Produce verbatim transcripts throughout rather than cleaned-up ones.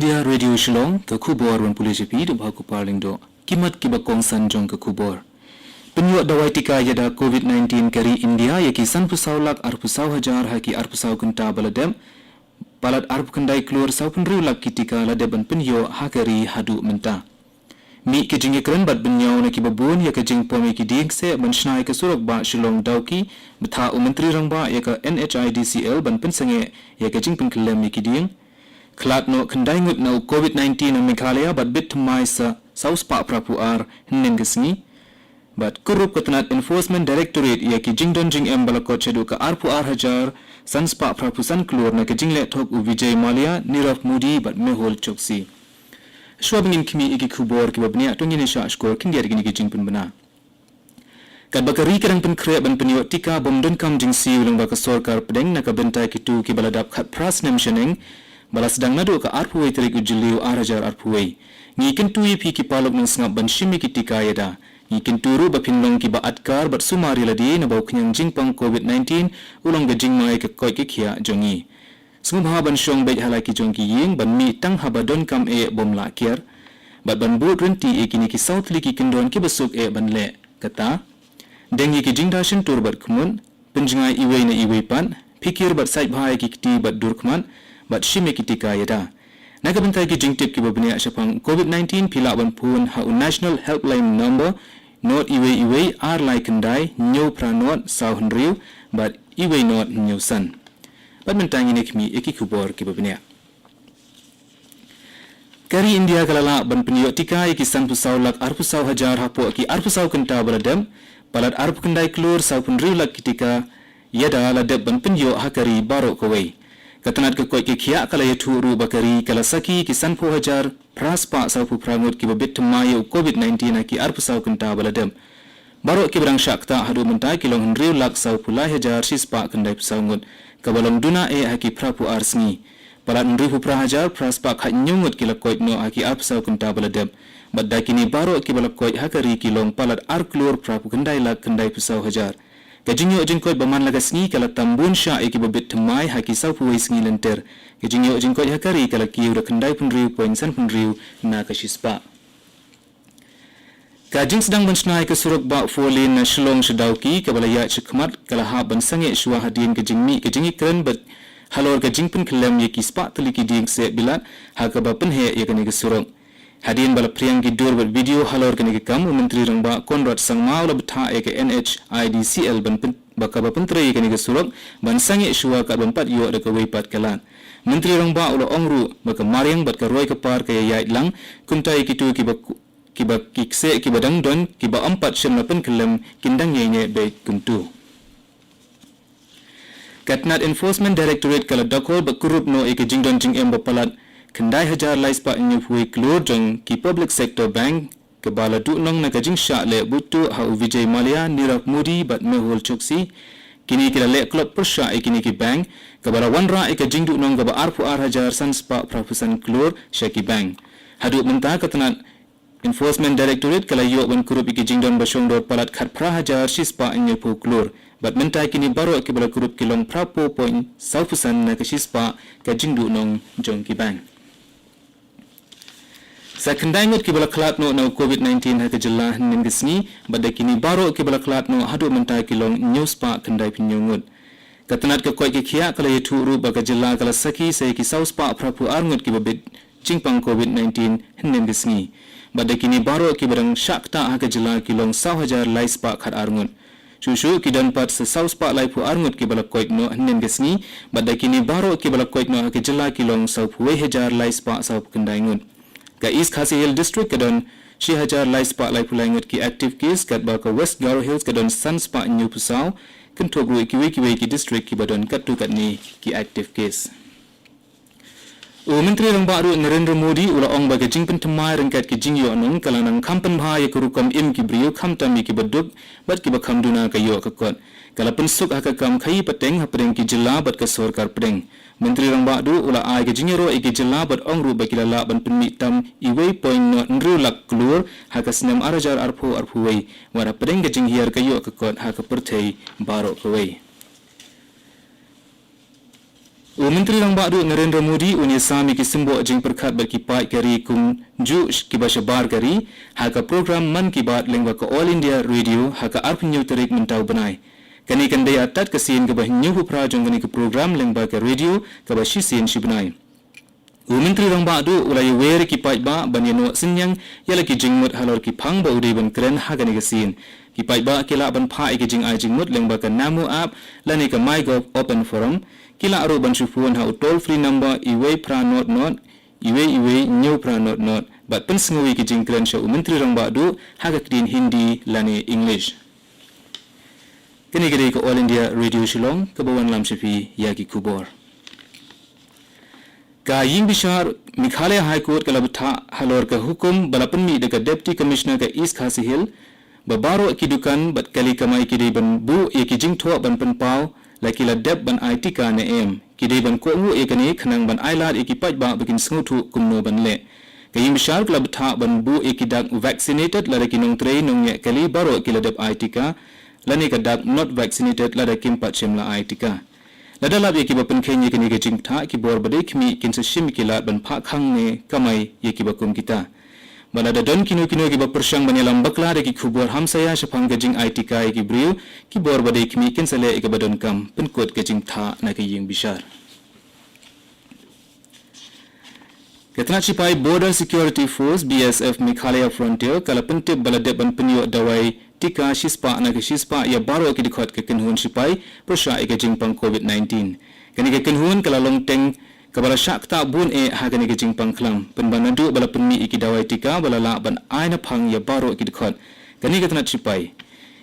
India Radio Shillong, ka khubor ban pule shapi da bha ku Parling Doh. Ki mat kiba kongsan jong ka khubor. Pynïoh dawai tika ïada covid nineteen ka ri India ïa ki sanphew saw lak arphew saw hajar ha ki arphew saw kynta ba la dep. Palat arphew khyndai klur saw phew hynriew lak ki tika la dep ban pynïoh ha ka ri haduh mynta. Mih ka jingïakren bad bynñiaw na kiba bun ïa ka jingpom ïa ki dieng kseh ban shna ïa ka surok bah Shillong Dawki, bthah u Myntri Rangbah ïa ka N H I D C L ban pynsangeh ïa ka jingpynkhyllem ïa ki dieng. Khlad noh khyndai ngut na u covid nineteen ha Meghalaya bad bit thymmai sa saw spah phra phew ar hynnin ka sngi. Bad kurup ka tnat Enforcement Directorate ïa ki jingdon jingem ba la kot shaduh ka arphew ar hajar san spah phra phew san klur na ka jingleh thok u Vijay Mallya, Nirav Modi bad Mehul Choksi. Shuwa ba ngin khmih ïa ki khubor kiba bniah, to ngin ïa shah shkor khyndiat ïa kine ki jingpynbna. Katba ka ri ka dang pynkhreh ban pynïoh tika bym donkam jingsiew lyngba ka sorkar pdeng na ka bynta kito kiba la dap khatphra snem shaneng, ba la sdang naduh ka arphew wei tarik u Jylliew ar hajar arphew wei. Ngi kyntu ïa phi ki paralok nongsngap ban shim ïa ki tika ïada. Ngi kyntu ruh ba phin long kiba atkar bad sumar ïa lade naba u khñiang jingpang covid nineteen u long ka jingma ïa ka koit ka khiah jong ngi. Sngewbha ban shong beit ha la ki jong ki ïing, ban mih tang haba donkam eh bym lah kiar. Bad ban bud rynti ïa kine ki saw tylli ki kyndon kiba suk eh ban leh. Kata: deng ïa ki jingda shyntur bad khmut, pynjngai iwei na iwei pat, phikir bad sait bha ïa ki kti bad dur khmat, bad shim ïa ki tika ïada. Na ka bynta ki jingtip kiba bniah shaphang covid nineteen, phi lah ban phone ha u National Helpline Number, not iwei iwei ar lai khyndai hynñiew phra not saw hynriew bad iwei not hynñiew san. Bad mynta ngin ïa khmih ïa ki khubor kiba bniah. Ka ri India ka la lah ban pynïoh tika ïa ki sanphew saw lak arphew saw hajar hapoh ki arphew saw kynta ba la dep. Palat arphew khyndai klur saw phew hynriew lak ki tika ïada la dep ban pynïoh ha ka ri baroh kawei. Ka tnat ka koit ka khiah ka la ïathuh ruh ba ka ri ka la sakhi ki sanphew hajar phra spah saw phew phra ngut kiba bit thymmai ïa u covid nineteen ha ki arphew saw kynta ba la dep. Baroh kiba dang shah ktah haduh mynta ki long hynriew lak saw phew lai hajar shi spah khyndai phew saw ngut, kaba long duna eh ha ki phra phew ar sngi. Palat hynriew phew phra hajar phra spah khathynñiew ngut ki la koit noh ha ki arphew saw kynta ba la dep. Bad da kine baroh kiba la koit ha ka ri ki long palat ar klur phra phew khyndai lak khyndai phew saw hajar. Ka jingïoh jingkoit ba man la ka sngi ka la tam bun shah ïa kiba bit thymmai ha ki saw phew wei sngi lynter. Ka jingïoh jingkoit ha ka ri ka la kiew da khyndai phew hynriew point san phew hynriew na ka shi spah. Ka jingsdang ban shna ïa ka surok bah four lane na Shillong sha Dawki kaba la ïaid shakhmat ka la hap ban sangeh shuwa hadien ka jingmih ka jingïakren bad halor ka jingpynkhyllem ïa ki spah tylli ki dieng kseh bilat ha kaba pynheh ïa kane ka surok. Hadien ba la phriang ki dur bad video halor kane ka kam, u Myntri Rangbah Conrad Sangma u la bthah ïa ka N H I D C L ban pyn-, ba kaba pyntrei ïa kane ka surok ban sangeh shuwa katba ym pat ïoh da kawei pat ka lad. Myntri Rangbah u la ong ruh ba ka mariang bad ka roi ka par ka ïaid lang, kumta ïa kito kiba ku-, kiba ki kseh kiba dang don kiba ym pat shym la pynkhyllem kin dang ïaineh beit kumto. Ka tnat Enforcement Directorate ka la dakor bad kurup noh ïa ka jingdon jingem ba palat khyndai hajar lai spah hynñiew phew wei klur jong ki Public Sector Bank, kaba la duhnong na ka jingshah leh butuh ha u Vijay Mallya, Nirav Modi bad Mehul Choksi. Kine ki la leh klop pyrshah ïa kine ki bank, kaba la wanrah ïa ka jingduhnong kaba arphew ar hajar san spah phra phew san klur sha ki bank. Haduh mynta ka tnat Enforcement Directorate ka la ïoh ban kurup ïa ki jingdon ba shongdor palat khatphra hajar shi spah hynñiew phew klur. Bad mynta kine baroh kiba la kurup ki long phra phew point saw phew san na ka shi spah ka jingduhnong jong ki bank. Sa khyndai ngut kiba la khlad noh na u covid nineteen ha ka jylla hynnin ka sngi, bad da kine baroh kiba la khlad noh haduh mynta ki long hynñiew spah khyndai phew hynñiew ngut. Ka tnat ka koit ka khiah ka la ïathuh ruh ba ka jylla ka la sakhi sa ïa ki saw spah phra phew ar ngut kiba bit jingpang covid nineteen hynnin ka sngi. Bad da kine baroh kiba dang shah ktah ha ka jylla ki long saw hajar lai spah khat ar ngut. Shuh shuh ki don pat sa saw spah lai phew ar ngut kiba la koit noh hynnin ka sngi, bad da kine baroh kiba la koit noh ha ka jylla ki long saw phew wei hajar lai spah saw phew khyndai ngut. Ka East Khasi Hills District ka don shi hajar lai spah lai phew lai ngut ki active case, katba ka West Garo Hills ka don san spah hynñiew phew saw, kynthup ruh ïa kiwei kiwei ki district kiba don katto katne ki active case. U Myntri Rangbah ruh Narendra Modi u la ong ba ka jingpynthymmai ryngkat ki jingïohnong ka la nang kham pynbha ïa ka rukom im ki briew khamtam ïa kiba duk bad kiba kham duna ka ïoh ka kot. Ka la pynsuk ha ka kam khaïi pateng hapdeng ki jylla bad ka sorkar pdeng. Myntri Rangbah ruh u la ai ka jingïaroh ïa ki jylla bad ong ruh ba ki la lah ban pynmih tam iwei point not hynriew lak klur ha ka snem ar hajar arphew arphew wei, wat hapdeng ka jinghiar ka ïoh ka kot ha ka pyrthei baroh kawei. U Myntri Rangbah Duh Narendra Modi un ïasam ïa ki symboh jingpyrkhat bad ki paid ka ri kumjuh kiba shabar ka ri ha ka program Mann Ki Baat lyngba ka All India Radio ha ka arphew hynñiew tarik mynta u bnai. Kane kan dei artat ka sien kaba hynñiewphew phra jong kane ka program lyngba ka radio kaba shisien shi bnai. U Myntri Rangbah Duh u la ïawer ïa ki paidbah ban ïanoh synñiang ïa la ki jingmut halor ki phang ba u dei ban kren ha kane ka sien. Ki paidbah ki lah ban phah ïa ki jingai jingmut lyngba ka Namo app lane ka MyGov Open Forum. Ki lah ruh ban shu phone ha u toll free number uwei phra not not, uwei uwei hynñiew phra not not bad pynsngew ïa ki jingkren sha u Myntri Rangbah Duh ha ka ktien Hindi lane English. Kane ka dei ka All India Radio Shillong kaba wanlam sha phi ïa ki khubor. Ka ïing bishar Meghalaya High Court ka la bthah halor ka hukum ba la pynmih da ka Deputy Commissioner ka East Khasi Hills ba baroh ki dukan bad kali kamai ki dei ban buh ïa ki jingthoh ban pynpaw la ki la dep ban ai tika ne em. Ki dei ban kohnguh ïa kane khnang ban ai lad ïa ki paidbah ba kin sngewthuh kumno ban leh. Ka ïing bishar ka la bthah ban buh ïa ki dak vaccinated lada ki nongtrei nongñiah kali baroh ki la dep ai tika lane ka dak not vaccinated lada kim pat shym la ai tika. Lada lap ïa kiba pynkheiñ ïa kane ka jingbthah, ki bor ba dei khmih kin sa shim ïa ki lad ban phah khang ne kamai ïa kiba kum kita. Bad lada don kino kino kiba pyrshang ban ïalam bakla da ki khubor hamsaïa shaphang ka jingai tika ïa ki briew, ki bor ba dei khmih kin sa leh ïa kaba donkam, pynkut ka jingthah na ka ïing bishar. Ka tnat shipai Border Security Force, B S F, Meghalaya Frontier ka la pyntip ba la dep ban pynïoh dawai tika shispah na ka shispah ïa baroh ki dkhot ka kynhun shipai pyrshah ïa ka jingpang COVID nineteen. Kane ka kynhun ka la long teng kaba la shah ktah bun eh ha kane ka jingpang khlam, pynban naduh ba la pynmih ïa ki dawai tika ba la lah ban ai na phang ïa baroh ki dkhot. Kane ka tnat shipai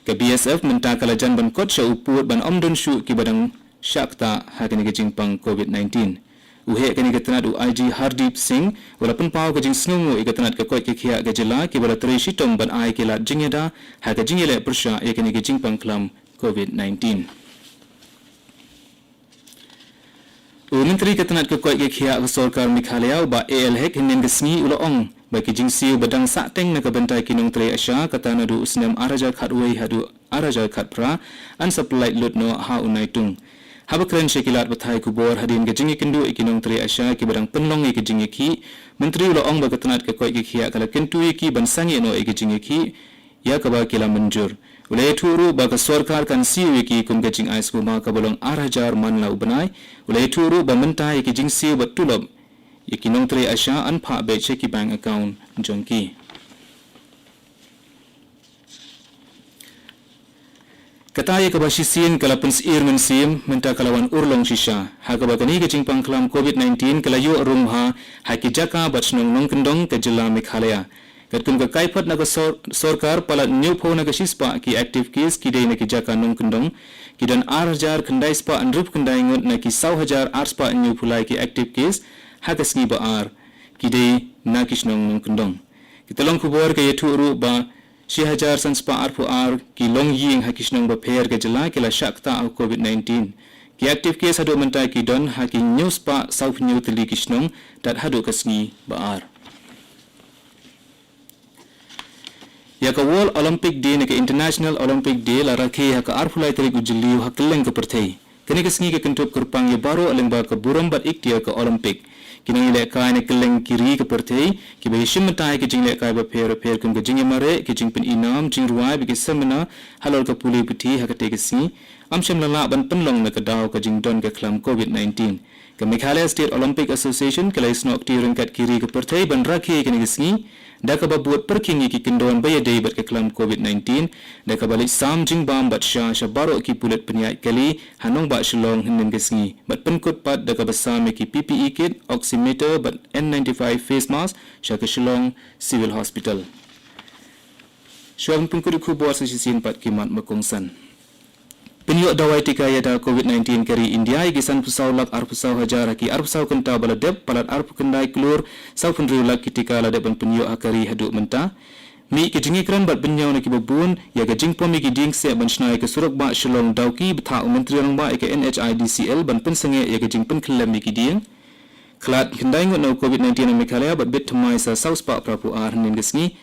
ka B S F mynta ka la jan ban kot sha u pud ban ym don shuh kiba dang shah ktah ha kane ka jingpang COVID nineteen. U heh kane ka tnat, u I G Hardeep Singh, u la pynpaw ka jingsngewnguh ïa ka tnat ka koit ka khiah ka jylla kiba la trei shitom ban ai ki lad jingïada ha ka jingïaleh pyrshah ïa kane ka jingpang khlam COVID nineteen. U Myntri ka tnat ka koit ka khiah ka sorkar Meghalaya, u Bah A L Hek, hynnin ka sngi u la ong ba ki jingsiew ba dang sahteng na ka bynta ki nongtrei ASHA, kata naduh u snem ar hajar khatwei haduh ar hajar khatphra, yn sa pyllait lut noh ha u Naitung. Haba kren sha ki lad pathai khubor hadien ka jingïakynduh ïa ki nongtrei ASHA kiba dang pynlong ïa ka jingïakhih, Myntri u la ong ba ka tnat ka koit ka khiah ka la kyntu ïa ki ban sangeh noh ïa ka jingïakhih ïa kaba ki la mynjur. U la ïathuh ruh ba ka sorkar kan siew ïa ki kum ka jingai skumar kaba long ar hajar man la u bnai. U la ïathuh ruh ba mynta ïa ki jingsiew bad tulop ïa ki nongtrei ASHA yn phah beit sha ki bank account jong ki. Kata ïa kaba shisien ka la pynsyier mynsiem, mynta ka la wan urlong shisha, ha kaba kane ka jingpang khlam COVID nineteen ka la ïoh rung bha ha ki jaka bad shnong nongkyndong ka jylla Meghalaya. Katkum ka kaiphod na ka sor-, sorkar, palat hynñiewphew na ka shispah ki active case ki dei na ki jaka nongkyndong, ki don ar hajar khyndai spah hynriewphew khyndai ngut na ki saw hajar ar spah hynñiewphew lai ki active case ha ka sngi ba ar, ki dei na ki shnong nongkyndong. Ka tyllong khubor ka ïathuh ruh ba shi hajar san spah arphew ar ki longïing ha ki shnong bapher ka jylla ki la shah ktah ha u COVID nineteen. Ki active case haduh mynta ki don ha ki hynñiew spah sawphew hynñiew tylli ki shnong, tat haduh ka sngi ba ar. Ïa ka World Olympic Day ne ka International Olympic Day la rakhe ha ka arphew lai tarik u Jylliew ha kylleng ka pyrthei. Kane ka sngi ka kynthup kyrpang ïa baroh lyngba ka burom bad ikhtiar ka Olympic. Ki nongïalehkai na kylleng ki ri ka pyrthei kiba ïashim bynta ïa ki jinglehkai bapher bapher kum ka jingïamareh, ki jingpyni nam, jingrwai bad ki seminar halor ka pule puthi ha katei ka sngi, ym shym la lah ban pynlong na ka daw ka jingdon ka khlam COVID nineteen. Ka Meghalaya State Olympic Association ka la ïasnoh kti ryngkat ki ri ka pyrthei ban rakhe kane ka sngi da kaba bud pyrkhing ïa ki kyndon ba ïadei bad ka khlam COVID nineteen, da kaba leit sam jingbam bad sha sha baroh ki pulit pynïaid kali ha nongbah Shillong hynnin ka sngi, bad pynkut pat da kaba sam ïa ki P P E kit, oximeter bad N ninety-five face mask sha ka Shillong Civil Hospital. Shuwa ban pynkut ïa ki khubor, sa shisien pat ki mat ba kongsan. Pynïoh dawai tika ïada COVID nineteen ka ri India ïa ki sanphew saw lak arphew saw hajar ha ki arphew saw kynta ba la dep, palat arphew khyndai klur sawphew hynriew lak ki tika la dep ban pynïoh ha ka ri haduh mynta. Mih ka jingïakren bad bynñiaw na kiba bun ïa ka jingpom ïa ki dieng kseh ban shna ïa ka surok bah Shillong Dawki, bthah u Myntri Rangbah ïa ka N H I D C L ban pynsangeh ïa ka jingpynkhyllem ïa ki dieng. Khlad khyndai ngut na u COVID nineteen ha Meghalaya bad bit thymmai sa saw spah phraphew ar hynnin ka sngi.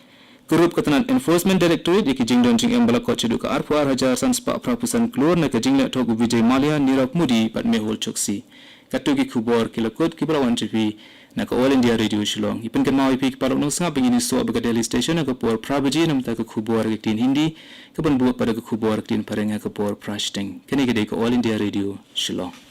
Ka rup ka tnat Enforcement Directorate ïa ki jingdon jingem ba la kot shaduh ka arphew ar hajar san spah phraphew san klur na ka jingleh thok u Vijay Mallya, Nirav Modi bad Mehul Choksi. Katto ki khubor ki la kut kiba la wan sha phi na ka All India Radio Shillong. I pynkynmaw ïa phi ki paralok nongsngap ba ngin ïasoh bad ka Delhi Station ha ka por phra baje, namar ka khubor ha ka ktien Hindi, kaban bud pat da ka khubor ha ka ktien Phareng ha ka por phra shiteng. Kane ka dei ka All India Radio Shillong.